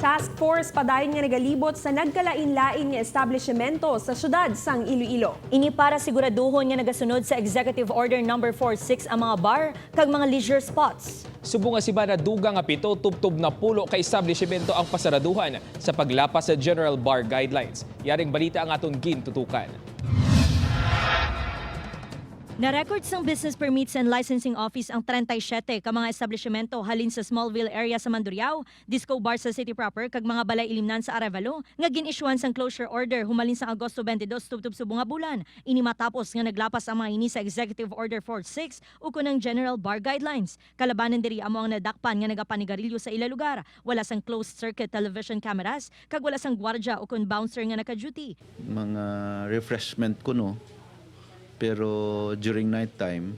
Task Force padayon nga nagalibot sa nagkalain-lain nga establishmento sa syudad sang Iloilo. Ini para siguraduhon nga nagasunod sa Executive Order number 46 ang mga bar kag mga leisure spots. Subong nga semana, dugang nga 790 ka establishmento ang pasaraduhan sa paglapas sa General Bar Guidelines. Yaring balita ang aton gintutukan. Na-record sang Business Permits and Licensing Office ang 37 ka mga establishmento halin sa Smallville area sa Mandurriao, disco bar sa city proper kag mga balay ilimnan sa Arevalo nga gin-issuean sang closure order humalin sa Agosto 22 tubtob subong nga bulan. Ini matapos nga naglapas ang mga ini sa Executive Order 46 ukon ang General Bar Guidelines. Kalabanan diri amo ang nadakpan nga nagapanigarilyo sa ila lugar, wala sang closed circuit television cameras kag wala sang gwardya ukon bouncer nga naka-duty. Mga refreshment kuno, pero during night time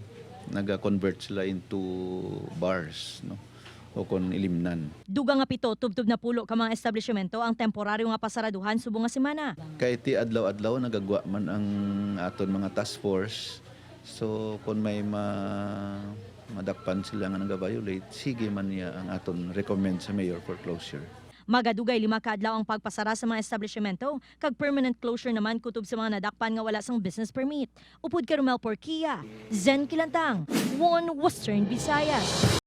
naga-convert sila into bars, no, o kon ilimnan. Dugang nga 790 ka mga establishmento ang temporaryo nga pasaraduhan subong nga semana. Kay ti adlaw-adlaw nagagwa man ang aton mga task force, so kung may madakpan sila nga naga-violate, sige man niya ang aton recommend sa mayor for closure. Magadugay 5 ka adlaw ang pagpasara sa mga establishmento kag permanent closure naman kutob sa mga nadakpan nga wala sang business permit. Upod kay Romel Porquia, Zen Kilantang, One Western Visayas.